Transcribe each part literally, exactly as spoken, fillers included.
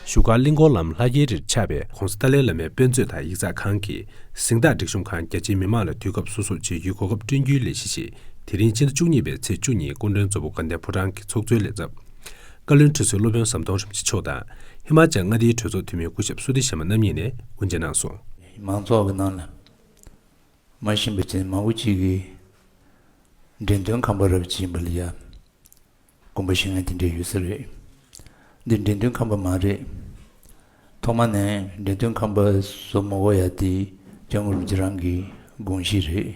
བཞུགས་སྒར་གླིང་སྐོར་ལམ་ལྷ་རྒྱལ་རིར་ཆགས་པའི་༸གོང་ས་ཏཱ་ལའི་བླ་མའི་དཔེ་མཛོད་དང་ཡིག་ཚགས་ཁང་གིས་གཟེངས་རྟགས་སྒྲིག་གཤོམ་ཁང་རྒྱ་ཆེའི་མི་མང་ལ་དུས་སྐབས་སོ་སོར་མཇལ་རྒྱུའི་གོ་སྐབས་བསྐྲུན་རྒྱུའི་ལས་གཞི་ཞིག་དེ་རིང་ཕྱི་ཟླ་བཅུ་གཉིས་པའི་ཚེས་བཅུ་གཉིས་སྐུ་མགྲོན་གཙོ་བོ་དགའ་ལྡན་ཕོ་བྲང་གི་ཚོགས་གཙོའི་ལས་ཚབ། བཀའ་བློན་ཁྲི་ཟུར་སློབ་དཔོན་ཟམ་གདོང་རིན་པོ་ཆེ་མཆོག་དང་། ཧི་མ་ཅལ་མངའ་སྡེའི་གྲོས་ཚོགས་འཐུས་མི་སྐུ་ཞབས་སུ་དི་ཤར་མ་རྣམ་གཉིས་ནས་དབུ་འབྱེད་གནང་སོང་། མང་ཚོགས་ཀྱི་ནང་ལ་མ་ཤེས་པ་ཅན་མང་པོ་ཅིག་གིས་འགྲེམས་སྟོན་ཁང་པ་རབ་ཅིག་ཡིན་པ་ལ་ཡ། དགོངས་པ་བཞེས་མཁན་དེ་འདྲ་ཡོད་ས་རེད། འདི་འགྲེམས་སྟོན་ཁང་པ་མ་རེད། ཐོག་མ་ནས་འགྲེམས་སྟོན་ཁང་པ་བཟོ་མ་དགོས་ཡ་དེ་སྐྱབས་མགོན་རིན་པོ་ཆེ་རང་གི་དགོངས་གཞི་རེད།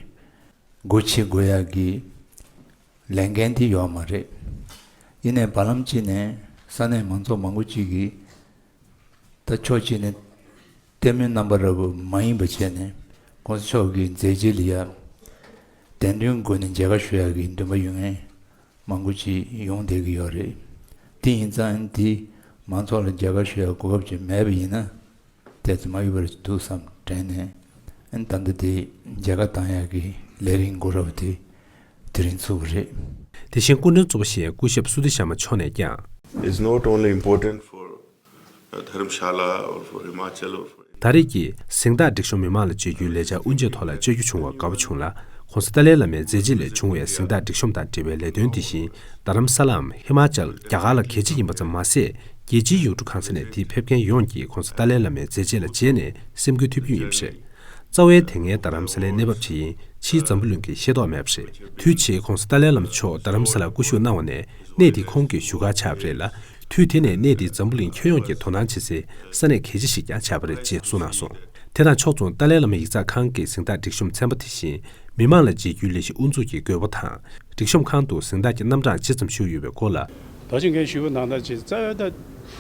སྒོ་ཕྱེ་དགོས་ཡ་གི་ལས་འགན་དེ་ཡོད་མ་རེད། ཡིན་ནའི་བར་ལམ་གཅིག་ནས་ས་གནས་མང་ཚོགས་མང་པོ་གཅིག་གིས་ད་ཕྱོགས་གཅིག་ནས་ལྟད་མོའི་རྣམ་པ་འདྲ་པོ་མ་ཡིན་པ་བྱས་ནས་༸གོང་ས་མཆོག་གི་མཛད་རྗེས་ལ་ཡ་གདན་འདྲེན་སྒོ་ནས་མཇལ་ཁ་ཞུ་ཡ་གི་འདུན་པ་ཡོད་མཁན་མང་པོ་ཅིག་ཡོང་བསྡད་ཀྱི་ཡོད་རེད། དེ་ཡིན་ཙང་དེ་མང་ཚོགས་ལ་མཇལ་ཁ་ཞུ་ཡ་གོ་སྐབས་ཅིག་མེད་པ་ཡིན་ན་དེ་ཚོ་མ་ཡོད་པར་འདུག་བསམ་དྲན་ནས་ཨ་ནི་ད་ལྟ་དེ་མཇལ་ཁ་བཏང་ཡ་གི་ལས་རིམ་འགོ་ར་བ་དེ་དེ་རིང་ཚུགས་པ་རེད། དེ་བཞིན་སྐུ་མགྲོན་གཙོ་བོ་བཞེས་མཁན་སྐུ་ཞབས་སུ་དི་ཤར་མ་མཆོག་ནས་ཀྱང་། It's not only important for uh, Dharamshala or for Himachal or for Dharamshala or for Himachal or for Dharamshala. ད་རེས་ཀྱི་གཟེངས་རྟགས་སྒྲིག་གཤོམ་མི་མང་ལ་མཇལ་རྒྱུའི་ལས་འཆར་དབུ་འབྱེད་ཐོག་ལ་བཅར་རྒྱུ་བྱུང་བར་དགའ་པོ་བྱུང་ལ། ༸གོང་ས་ཏཱ་ལའི་བླ་མའི་མཛད་རྗེས་ལས་བྱུང་བའི་གཟེངས་རྟགས་སྒྲིག་གཤོམ་དང་འབྲེལ་བའི་ལས་དོན་དེ་བཞིན་རྡ་རམ་ས་ལའམ་ཧི་མ་ཅལ་རྒྱ་གར་ལ་གལ་ཆེ་ཡིན་པ་ཙམ་མ་ཟད། རྒྱལ་སྤྱིའི་ཡུལ་གྲུ་གང་ས་ནས་དེའི་ཕེབས་མཁན་ཡོངས་ཀྱིས་༸གོང་ས་ཏཱ་ལའི་བླ་མའི་མཛད་རྗེས་ལ་མཇལ་ནས་སེམས་འགུལ་ཐེབས་རྒྱུ་ཡིན་པ་རེད། རྩ་བའི་དེ་སྔའི་རྡ་རམ་ས་ལའི་གནས་བབ་ཇི་ཡིན་ཕྱིའི་འཛམ་བུ་གླིང་གིས་ཤེས་རྟོགས་མེད་པ་རེད། དུས་ཕྱིས་༸གོང་ས་ཏཱ་ལའི་བླ་མ་མཆོག་རྡ་རམ་ས་ལར་སྐུ་བཞུགས་གནང་བ་ནས་གནས་འདི་ཁོང་གི་བཞུགས་སྒར་ཆགས་པ་རེད་ལ། དུས་དེ་ནས་གནས་འདི་འཛམ་བུ་གླིང་ཁྱོན་ཡོངས་ཀྱིས་དོ་སྣང་བྱེད་སའི་ས་གནས་གལ་ཆེ་ཞིག་ཀྱང་ཆགས་པ་རེད་ཅེས་གསུངས་གནང་སོང་། དེ་དང་ཕྱོགས་མཚུངས་ཏཱ་ལའི་བླ་མ་ཡིག་ཚགས་ཁང་གི་གཟེངས་རྟགས་སྒྲིག་གཤོམ་ཚན་པ་དེ་བཞིན་མི་མང་ལ་མཇལ་རྒྱུའི་ལས་གཞི་དབུ་འཛུགས་ཀྱི་དགོས་པ་དང་། སྒྲིག་གཤོམ་ཁང་དུ་གཟེངས་རྟགས་ཀྱི་རྣམ་གྲངས་ཇི་ཙམ་བཞུགས་ཡོད་པའི་སྐོར་ལ། ད་ཅི་ངས་ཞུས་པ་ནང་ལྟར་ཅིག་རྩ་བའི་ད་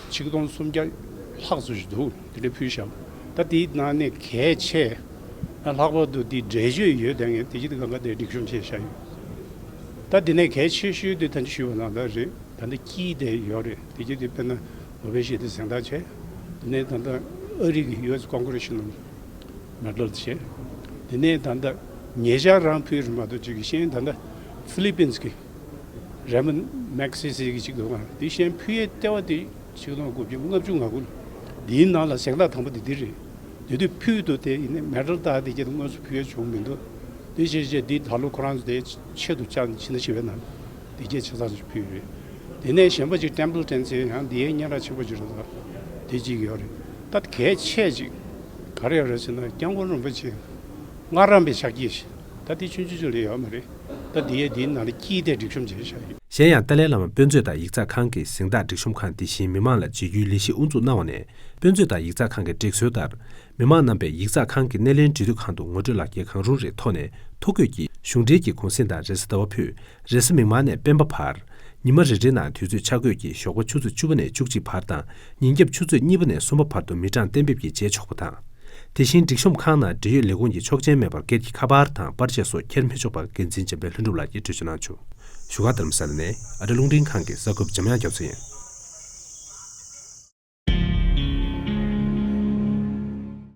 ཆིག་སྟོང་སུམ་བརྒྱ་ལྷག་ཙམ་ཞིག་འདུག་དེ་འདྲ་ཕུལ་བཞག་ད་དེའི་ནང་ནས་གལ་ཆེ་ན་ལྷག་པར་དུ་དེའི་འགྲེལ་བརྗོད་ཡོད་དེ་ངས་དེ་ཅི་དེ་གང་ག་དེ་སྒྲིག་གཤོམ་བྱས་བཞག་ཡོད། ད་དེ་ནས་གལ་ཆེ་ཤོས་དེ་ད་ཅི་ཞུས་པ་ནང་ལྟར་རེད། ད་ལྟ་དཀྱིལ་དེ་ཡོད་རེད། དེ་ཅི་དེ་དཔེར་ན་ནོ་བེལ་ཞི་བདེའི་གཟེངས་རྟགས་བྱས། དེ་ནས་ད་ལྟ་ཨ་རི་གི་ཡུ་ཨེས་ཀོང་གྷི་རེ་ཤི་ནལ་མེ་ཌལ་བྱས། དེ་ནས་ད་ལྟ་ཉེ་ཆར་རང་ཕུལ་རེད་མ་གཏོགས་ཅིག་གི་ཤེས་ཡོན་ད་ལྟ་ཧྥི་ལི་པིན་སི་གི་རེ་མོན་མེག་སི་སི་གི་ཅིག་འདུག་ག་དེ་ཤེས་ཡོན་ཕུལ་ཡས་ལྟེ་བ་དེ་ཆིག་སྟོང་དགུ་བརྒྱ་ལྔ་བཅུ་ང་དགུ་ལ་དེའི་ནང་ལ་གཟེངས་རྟགས་དང་པོ་དེ་འདི་རེད། དེ་དུས་ཕུལ་དུ་དེ་ཡིན་ནའི་མེ་ཌལ་དག་དེ་གྱད་དུ་དངོས་སུ་ཕུལ་ཡས་བྱུང་མི་འདུག་དེ་བྱས་བྱས་འདི་ད་ལོ་ཁོ་རང་ཚོ་དེ་ཆེད་དུ་བཅར་ནས་ཕྱི་ཟླ་བཞི་པའི་ནང་དེ་གྱད་ཆ་ཚང་ཞིག་ཕུལ་ཡོད་རེད། དེ་ནས་གཞན་པ་ཅིག་ཊེམ་པལ་ཊོན་ཟེར་ཡང་དེའི་སྙན་གྲགས་ཆེན་པོ་ཅིག་རེད་འདུག་དེ་གཅིག་ཡོད་རེད། ད་གལ་ཆེ་ཅིག་ག་རེ་ཡོད་རེད་ཟེར་ན་སྐྱབས་མགོན་རིན་པོ་ཆེ་སྔ་རམ་པའི་ཕྱག་རྗེས་ཤིག་ད་དེ་ཆུང་ཆུང་ཅིག་ལས་ཡོད་མ་རེད། ད་དེའི་དེའི་ནང་ལ་དཀྱིལ་དེ་སྒྲིག་གཤོམ་བྱས་བཞག་ཡོད། གཞན་ཡང་ཏཱ་ལའི་བླ་མ་དཔེ་མཛོད་དང་ཡིག་ཚགས་ཁང་གི་གཟེངས་རྟགས་སྒྲིག་གཤོམ་ཁང་དེ་བཞིན་མི་མང་ལ་མཇལ་རྒྱུའི་ལས་གཞི་དབུ་འཛུགས་གནང་བ་ནས། དཔེ་མཛོད་དང་ཡིག་ཚགས་ཁང་གི་སྒྲིག་སྲོལ་ལྟར། མི་མང་རྣམ་པས་ཡིག་ཚགས་ཁང་གི་སྣེ་ལེན་འབྲེལ་མཐུད་ཁང་དུ་ངོ་སྤྲོད་ལག་འཁྱེར་གང་རུང་རེའི་ཐོག་ནས་ཐོ་འགོད་ཀྱིས་གཞུང་འབྲེལ་གྱི་གུང་གསེང་དང་རེས་གཟའ་ཟླ་བ་ཕུད། རེས་གཟའ་མིག་དམར་ནས་སྤེན་པ་བར། ཉི་མ་རེ་རེའི་ནང་དུས་ཚོད་ཆ་བགོས་ཀྱིས་ཞོགས་པ་ཆུ་ཚོད་བཅུ་པ་ནས་བཅུ་གཅིག་བར་དང་ཉིན་རྒྱབ་ཆུ་ཚོད་གཉིས་པ་ནས་གསུམ་པ་བར་དུ་མི་གྲངས་གཏན་འབེབས་ཀྱིས་མཇལ་ཆོག་པ་དང་། དེ་བཞིན་སྒྲིག་གཤོམ་ཁང་ནང་འབྲེལ་ཡོད་ལས་ཁུངས་ཀྱི་ཆོག་མཆན་མེད་པར་སྒེར་གྱི་ཁ་པར་དང་པར་ཆས་སོགས་འཁྱེར་མི་ཆོག་པར་འགན་འཛིན་འཇམ་དཔལ་ལྷུན་གྲུབ་ལགས་ཀྱིས་འགྲེལ་བརྗོད་གནང་བྱུང་། བཞུགས་སྒར་རྡ་རམ་ས་ལ་ནས་ཨ་ཊ་རླུང་འཕྲིན་ཁང་གི་གསར་འགོད་པ་འཇམ་དབྱངས་རྒྱ་མཚོ་ཡིན།